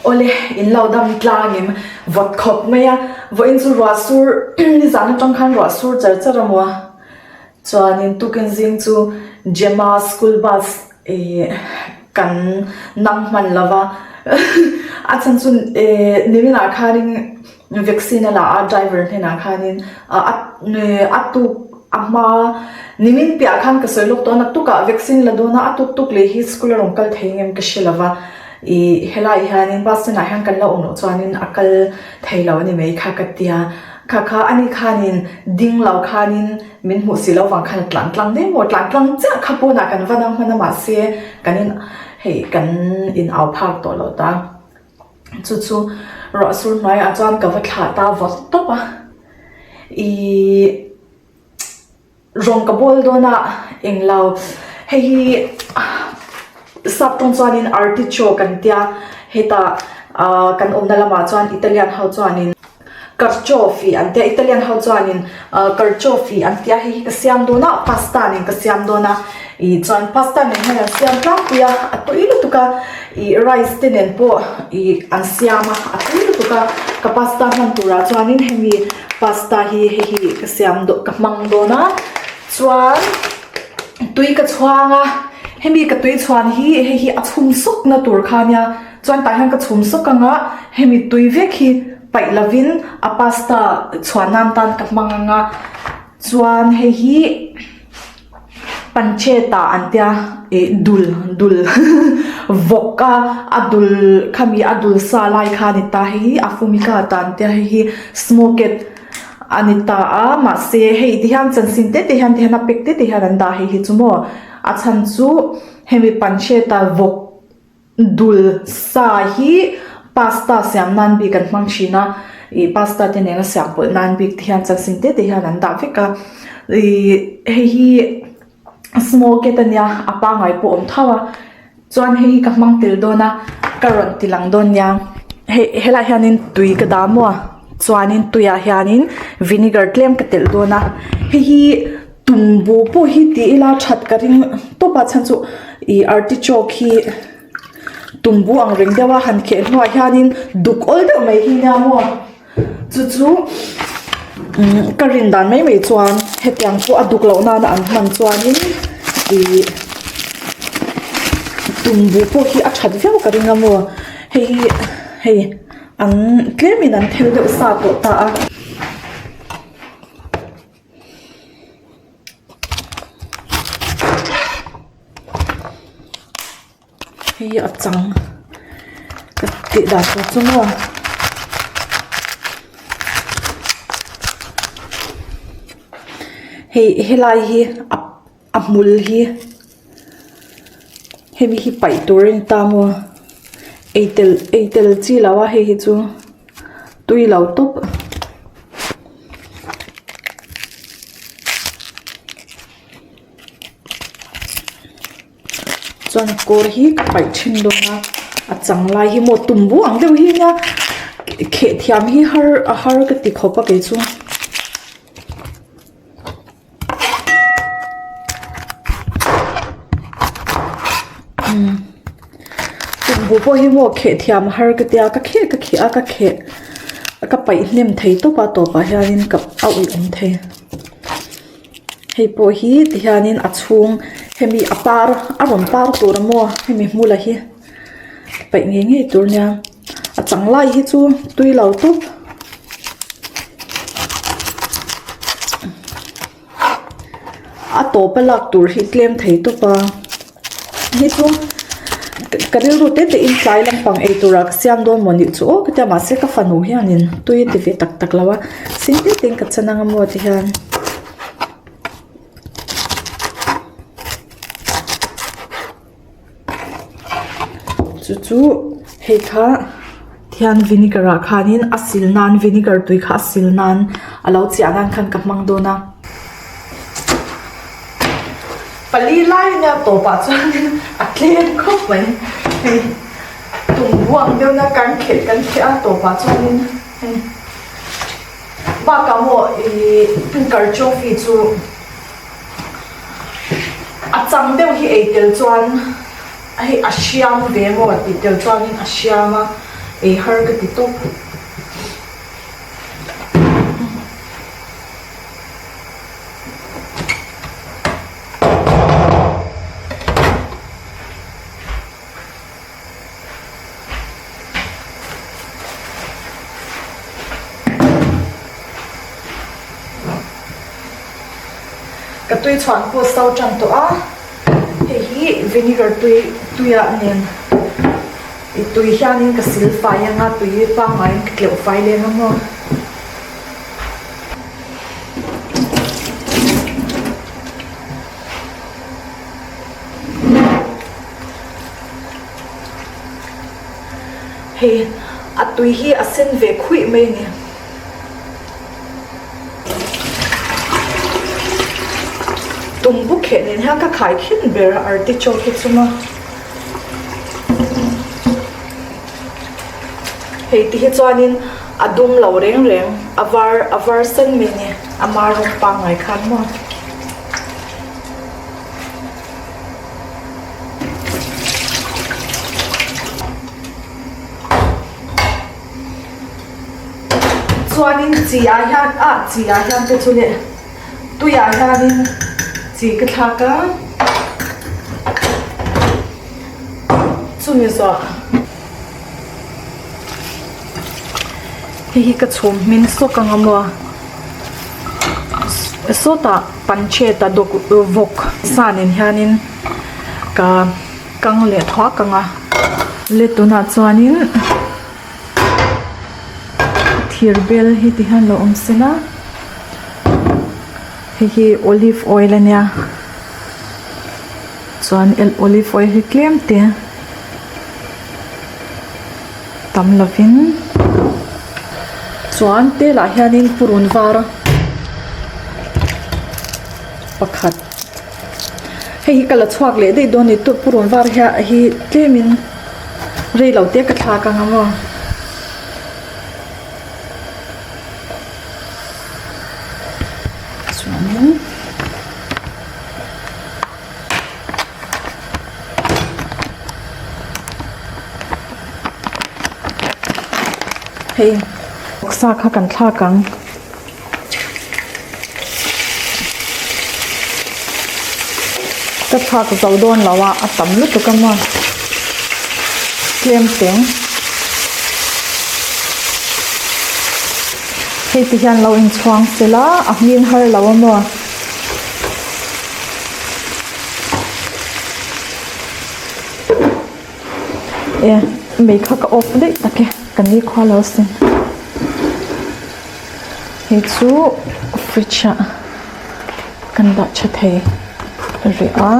Awle, in lo dam tlang em? Vawt khawp mai a, vawiin chu ruah sur nizan atang khan ruah sur char char a maw? Chuanin tukin zing chu Gemma school bus ih kan nang hman lo va, a chhan chu ih niminah khanin Vaccine a la a, driver hnenah khanin a tuk a hma nimin piah khan ka sawi lawk tawh a, naktukah vaccine la dawn a, a tuk tuk leh hi school a rawn kal thei ngem ka hre lo va, ih helai hianin bus stand ah hian kan la awm loh chuanin a kal thei lo a ni mai kha ka tia, kha kha ani khanin ding lo khanin min hmuh si lo vang khan a tlan tlang daih maw, tlan tlang chiah kha pawnah kan va nang hman a mahse kan in hei kan in au phak tawh lo ta. Chu chu ruah sur hnuaiah chuan ka va thlah ta vawt tawp a, ihh rawng ka bawl dawn a englo hei hi sap tawng chuanin artichoke an tia hetah ah kan awmna lamah chuan Italian ho chuanin. Carciofi an tia Italian ho chuanin carciofi an tia hei hi ka siam dawn a pasta nen ka siam dawn a ih chuan pasta nen hian an siam tlangpui a a tui lutuk a ih rice te nen pawh ih an siam a a tui lutuk a ka pasta hman turah chuanin hemi pasta hi hei hi ka siam dawn ka hmang dawn a chuan tui ka chhuang a hemi ka tui chhuan hi hei hi a chhum sawk na tur kha ania. Chuan tah hian ka chhum sawk ang a, hemi tui vek hi paih lovin a pasta chhuah nan tan ka hmang ang a, chuan hei hi pancetta an tia ih dul dul vawk a a dul khami a dul sa lai kha a ni ta hei hi a fumigata an tia hei hi smoked a ni ta a mahse hei ti hian chanchin te te hian ti hian a pack te te hian an dah hei hi chu maw a chhan chu hemi pancetta vawk. Dul sa hi pasta siam nan bik an hmang thin a, ih pasta te nena siam pawlh nan bik te hian chanchin te te hian an dah vek a, ih hei hi smoked a nia a pangngai pawh a awm tho a, chuan hei hi ka hmang tel dawn a ka rawn ti lang dawn nia hei helaiah hianin tui ka dah maw chuanin tuiah hianin vinegar tlem ka telh dawn a hei hi. Tumbu pawh hi ti ila that ka ring tawp a chhan chu ih artichoke hi tumbu ang reng deuh a han kheh hnuah hianin duk awl deuh mai hi nia maw chu chu umm ka rin dan mai mai chuan hetiang pawh a duk loh nana an hman chuanin ih tumbu pawh hi a that viau ka ring a maw hei hi hei an tlemin an thel deuh sa tawh ta a. Hei a chang ka tih dan tur chu maw hei helai hi a a hmul hi hemi hi paih tur a ni ta maw ei tel ei tel chi lo a hei hi chu tui lo tawp. Chuan kawr hi ka paih thin dawn a a chang lai hi maw tum bu ang deuh hi nia kheh thiam hi har a har ka ti khawp a kei chu. Tumbu pawh hi maw kheh thiam har ka tia ka kheh ka kheh a ka kheh ka paih hnem thei tawp a tawpah hianin ka a uih awm thei hei pawh hi tihianin a chhung hemi a par a rawn par tur a maw hemi hmula hi paih ngei ngei tur nia a chang lai hi chu tui lo tawp. A tawp a lak tur hi tlem thei tawp a hei chu ka rilru te te in tlai lampang ei tura ka siam dawn maw nih chu aw ka tia mahse ka fanu hianin tui a ti ve tak tak lo a sin te te in ka chan ang a maw ti hian. Chu chu hei kha thian vinegar ah khanin a sil nan vinegar tui kha a sil nan a lo chiah nan khan ka hmang dawn a. Pali lai ania tawpah chuanin a tlem khawp mai hei tumbu ang deuhna kan khelh kan khelh a tawpah chuanin hei bakah maw ih karchofi chu. A chang deuh hi ei tel chuan hei a hriam ve maw tih tel chuanin a hriam a. Ei har ka ti tawp. Ka tui chhuan pawh so tan tawh a, hei hi vinegar tui tuiah nen i tui hianin ka sil fai anga tui pangaiin ka tleuh fai leng ang aw. Hei a tui hi a sen ve khuih mai a ni. Tumbu kheh nen hian ka khai khin ber a artichoke hi chunga hei ti hi chuanin a dum lo reng reng a var a var sen mai a ni ama rawng pangngai khan maw. Chuanin chi ah hian ah chi ah hian te chu leh tui ah hianin chi ka thlak a chumi zawh hei hi ka chhum hmin sawk ang a maw sawtah pancheta dawk vawk sa nen hianin ka kang leh thuak ang a le tunah chuanin thir bel hi ti hian lo awm sela hei hi olive oil a nia chuan olive oil hi tlem te tam lovin chuan telah hianin purun var pakhat hei hi ka la chhuak leh daih dawn a ni purun var hi tlemin rei lo te ka thlak ang a maw. Chuanin hei vawksa kha kan thlak ang. Ka thlak zo dawn lo a a tam lutuk a maw tlem teng hei ti hian lo inchhuang sela a hmin har lo a maw. E mei kha ka off daih tak e ka ni khua lo sin hei chu fridge ah kan dah tha thei rih a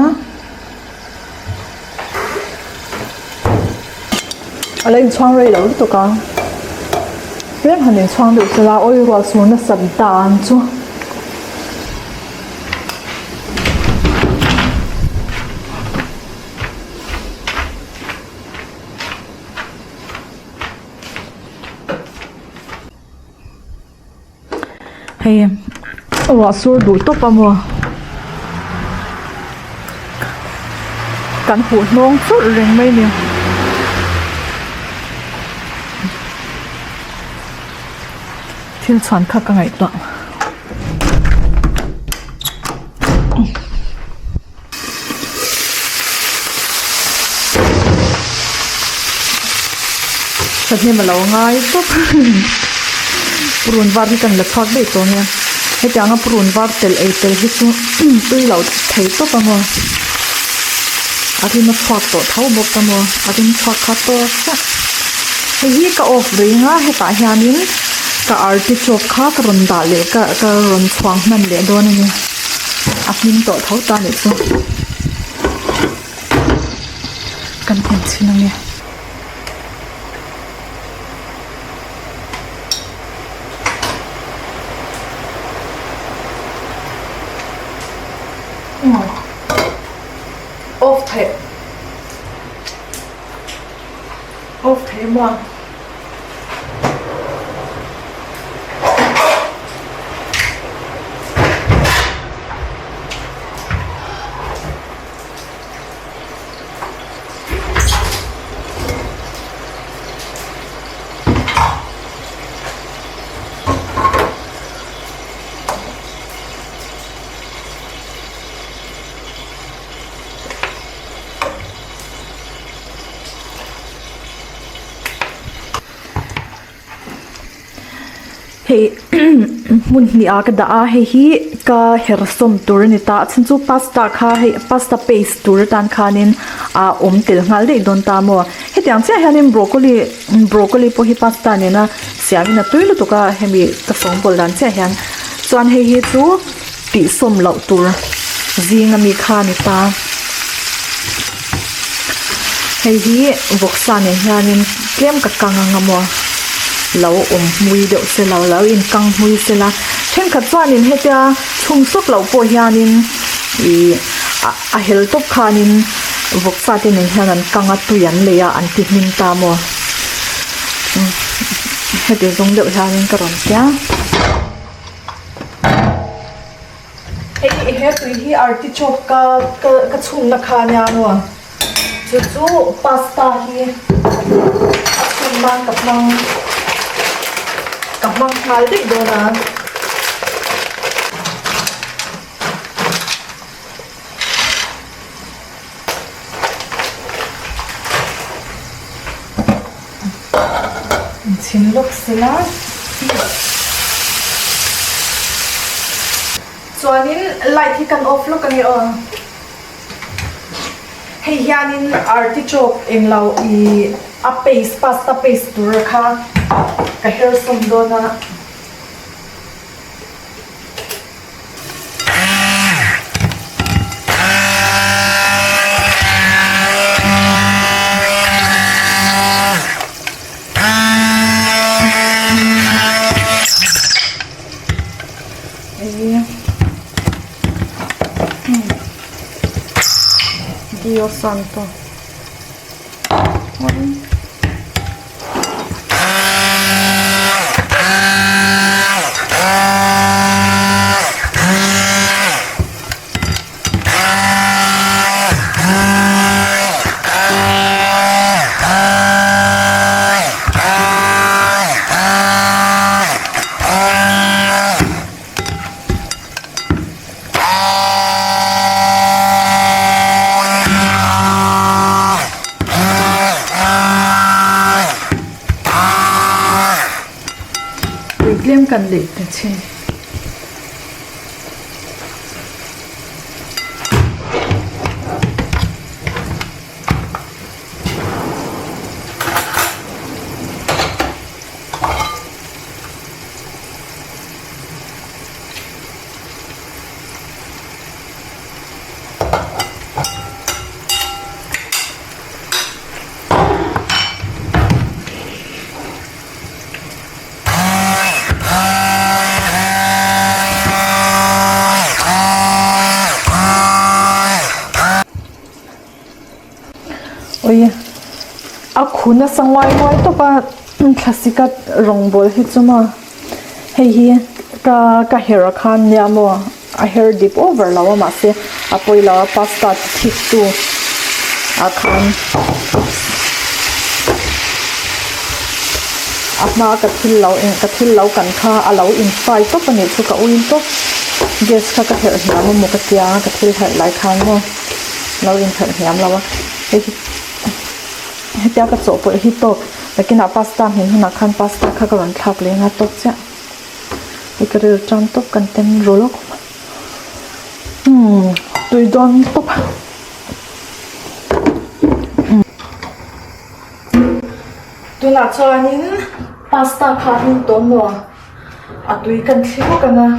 a lo inchhuang rei lo lutuk a tlem han inchhuang deuh sela awi rual sur nasat dan chu. Hei ruah sur duh tawp a maw kan huh hnawng churh reng mai a ni thil chhuan kha ka ngaihtuah. Thahnem a lo ngai tawp purun var hi kan la chhuak daih tawh ania hetianga purun var telh ei tel hi chu tui loh thei tawp a maw a rim a chhuak tawh tho bawk a maw a rim chhuak kha tawk chiah hei hi ka off reng a hetah hianin ka artichoke kha ka rawn dah leh ka ka rawn chhuang hman leh dawn a ni. A hming tawh tho ta nih chu kan en chhin ange. Off theih off theih maw. Hei hmun hnih ah ka dah a hei hi ka her sawm tur a ni ta a chhan chu pasta kha hei pasta paste tur atan khanin a awm tel nghal daih dawn ta maw hetiang chiah hianin broccoli broccoli pawh hi pasta nena siamin a tui lutuk a hemi ka sawngbawl dan chiah hian chuan hei hi chu tih sawm loh tur zing ami kha a ni ta hei hi vawksa nen hianin tlem ka kang ang a maw lo awm hmui deuh se lo lo in kang hmui se la thenkhat chuanin hetia chhum sawk loh pawh hianin ih a hel tawp khanin vawksa te nen hian an kang a tui an lei a an ti hmin ta maw heti zawng deuh hianin ka rawn tia. Hei he tui hi artichoke ka ka ka chhumna kha ania maw chu chu pasta hi a chhum nan ka hmang ka hmang nghal daih dawn a. Chhin lawk sela chuanin light hi kan off lawk ange aw hei hianin artichoke englo ih a paste pasta paste tur kha ka her sawm dawn a. Dio santo. Tui tlem kan leh ta chin. Ui a khu nasa nguai nguai tawp a thlasika rawngbawl hi chu maw hei hi ka ka her a khan nia maw a her dip over lo a mahse a pawi lo a pasta ti thik tu ah khan a hma ka thil lo eng ka thil lo kan kha a lo in fry tawp a nih chu ka ui tawp gas kha ka herh hniam a maw ka tia ka thil herh lai khan maw. lo inherh hniam lo a hei hi hetia ka chawhpawlh hi tawk nakinah pasta hmin hunah khan pasta kha ka rawn thlak leh anga tawk chiah hei ka ril tan tawp kan tem ru lawk umm tui dawn tawp a tunah chuanin pasta kha a hmin tawh maw a tui kan thli bawk ang a.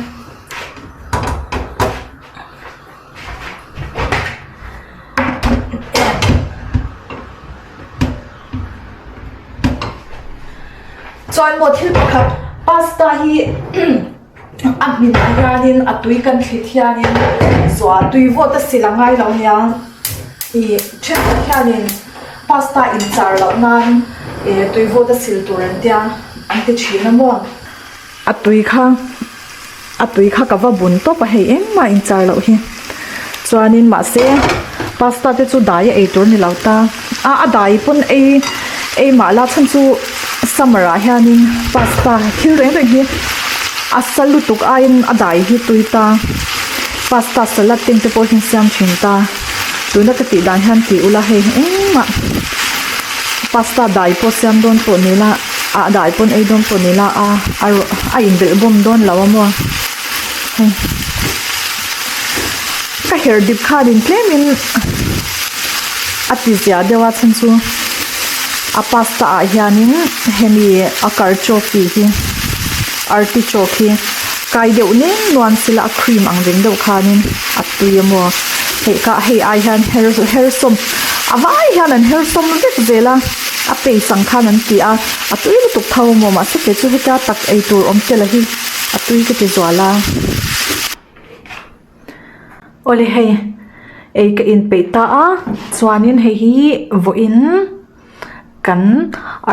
Chuan maw thil pakhat pasta hi a hmin ah hianin a tui kan thlit hianin zuah tui vawt a sil a ngai lo nia ih thenkhat hianin pasta inchar loh nan ih tui vawt a sil tur an tia an ti thin a maw a tui kha. A tui kha ka va bun tawp a hei engmah in char loh hi chuanin mahse pasta te chu dai a ei tur ni lo ta a a dai pawn ei ei mah la chhan chu summer ah hianin pasta thil reng reng hi a sa lutuk aiin a dai hi tui ta pasta salad te te pawh hi an siam thin ta tuna ka tih dan hian ti ula hei engmah pasta dai pawh siam dawn pawh ni la. A dai pawn ei dawn pawh ni la a a a inbelh bawm dawn lo a maw hei ka herh dip khanin tlemin a ti zia deuh a chhan chu a pasta ah hianin hemi a karchawk tih hi artichoke hi kai deuh nen nuam sela a cream ang reng deuh khanin a tui a maw hei kha hei ai hian her hersawm a vai hian an hersawm vek zel a. A paste ang khan an ti a, a tui lutuk tho maw mahse kei chu hetia tak ei tur awm tel a hi a tui ka ti zual a. Awle hei ei ka inpeih ta a chuanin hei hi vawiin kan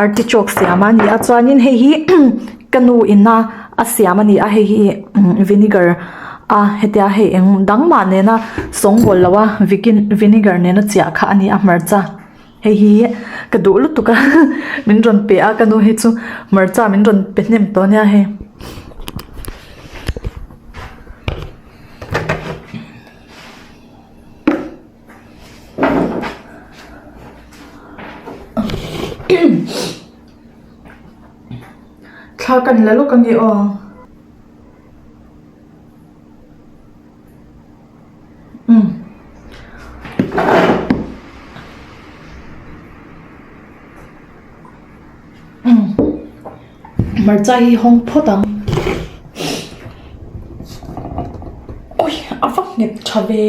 artichoke siam a ni a chuanin hei hi ka nu ina a siam a ni a hei hi vinegar a hetia hei eng dang mah nena sawngbawl lo a vinegar nena chiah kha a ni a hmarcha. Hei hi ka duh lutuk a min rawn pe a ka nu hi chu hmarcha min rawn pe hnem tawh ania hei. Thla kan la lawk ange aw. Hmarcha hi hawng phawt ang ui a va nghet tha ve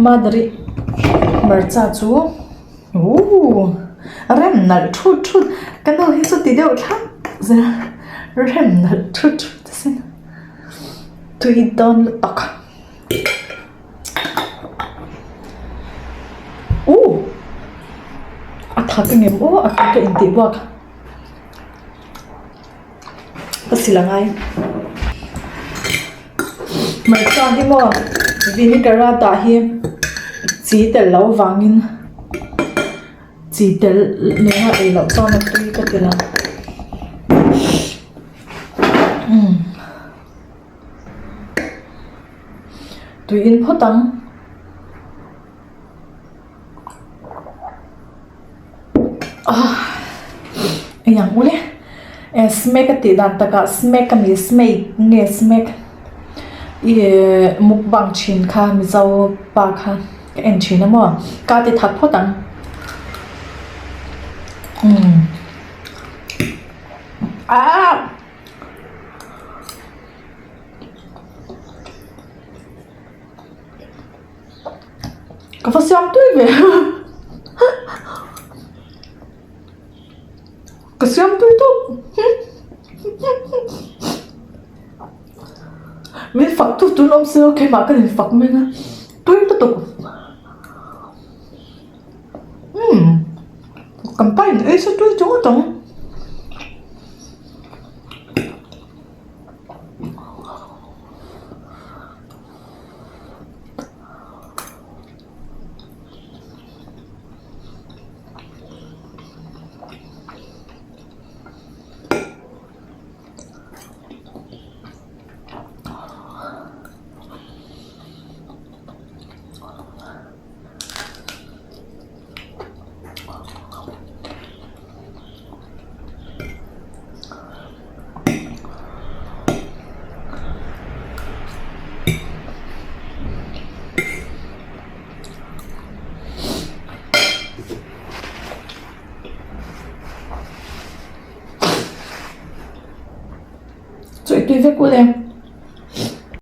madari hmarcha chu ooh rem nalh thut thut ka nu hi chu ti deuh thlap zel rem nalh thut thut asin. Tui dawn lutuk uh a that ang em aw a ka intih buak ka sil angai hmarcha hi maw vinegar a dah hi chi tel loh vangin chi tel nena ei loh chuan a tui ka ti lo. Tui in phawt ang. Eng ang ule eh smack a tih dan takah smack a ni smake nge smack ih mukbang thin kha mizo pa kha ka en thin a maw ka ti that phawt ang umm. Aaa. Ka va siam tui ve Ka siam tui tawp Min fak tu tun awm se keimah ka in fak mai a tui lutuk. Umm kan pa in ei se tui chu ngawt ang. Chawi tui vek ule.